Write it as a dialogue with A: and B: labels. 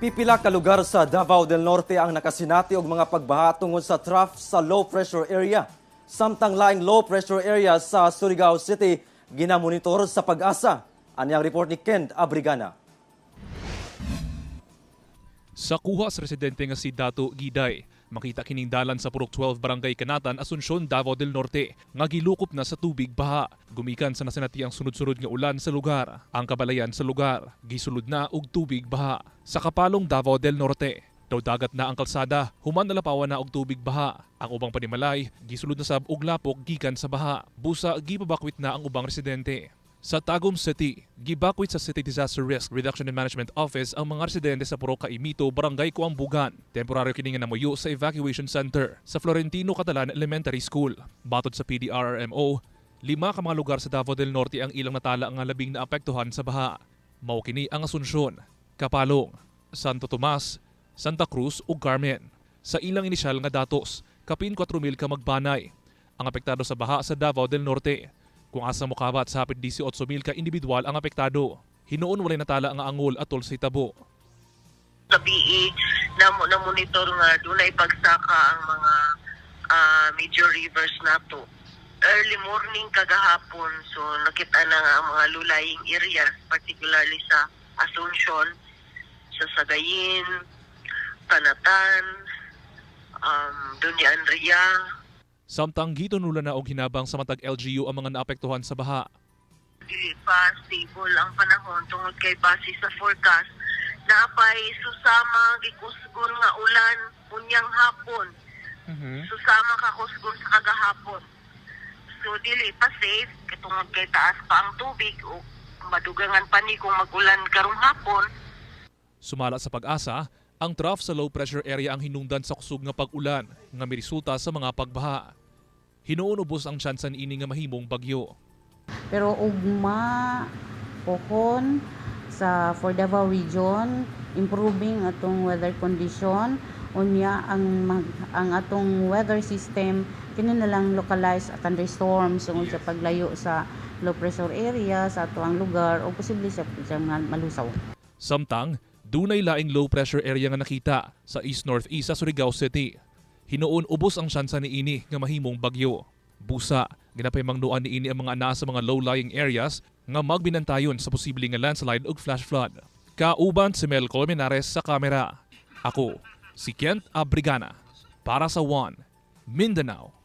A: Pipila ka lugar sa Davao del Norte ang nakasinati og mga pagbaha tungod sa trough sa low pressure area. Samtang laing low pressure area sa Surigao City ginamonitor sa PAGASA. Ani ang report ni Kent Abrigana.
B: Sa kuha sa residente nga si Dato Giday, makita kining dalan sa Purok 12, Barangay Kanatan, Asuncion, Davao del Norte, nga gilukop na sa tubig baha. Gumikan sa nasinati ang sunod-sunod nga ulan sa lugar. Ang kabalayan sa lugar, gisulod na og tubig baha. Sa Kapalong, Davao del Norte, daw dagat na ang kalsada, human nalapawan na og tubig baha. Ang ubang panimalay, gisulod na sab og lapok gikan sa baha. Busa gipabakwit na ang ubang residente. Sa Tagum City, gibakwit sa City Disaster Risk Reduction and Management Office ang mga residente sa Purok Kaimito, Barangay Kuambugan. Temporaryo kini nga namuyo sa evacuation center sa Florentino Catalan Elementary School. Matod sa PDRRMO, lima ka mga lugar sa Davao del Norte ang ilang natala nga labing naapektuhan sa baha. Mao kini ang Asuncion, Kapalong, Santo Tomas, Santa Cruz ug Carmen. Sa ilang inisyal nga datos, kapin 4,000 ka magbanay ang apektado sa baha sa Davao del Norte, kung asa mokabat sa hapit 18,000 ka individual ang apektado. Hinuon walay natala nga angol atol sa hitabo.
C: Gabii na monitor nga dunay pagsaka ang mga major rivers nato. Early morning kagahapon, so nakita na nga ang mga low-lying areas, particularly sa Asuncion, sa Sagayin, Tanatan, Doña Andrea.
B: Samtang gitunulan na og hinabang sa matag LGU ang mga naapektuhan sa baha.
C: Dili pa stable ang panahon tungod kay base sa forecast naapay susama gikusgon nga ulan unyang hapon. Susama ka kusgon sa kagahapon. So dili pa safe kay tungod kay taas pa ang tubig o madugangan pa ni kung magulan karong hapon.
B: Sumala sa PAGASA, ang trough sa low pressure area ang hinungdan sa kusog nga pag-ulan nga miresulta sa mga pagbaha. Hinuon ubos ang tsansa niini nga mahimong bagyo.
D: Pero ugma pohon sa for Davao Region, improving atong weather condition. Unya ang atong weather system kini na lang localized thunderstorms tungod sa paglayo sa low pressure area sa ato ang lugar o posible sa mga malusaw.
B: Samtang, dunay laing low pressure area nga nakita sa east northeast sa Surigao City. Hinuon ubos ang tsansa niini nga mahimong bagyo. Busa, ginapahimangnoan niini ang mga anaa sa mga low-lying areas nga magbinantayon sa posible nga landslide ug flash flood. Kauban si Mel Colmenares sa kamera. Ako, si Kent Abrigana. Para sa One, Mindanao.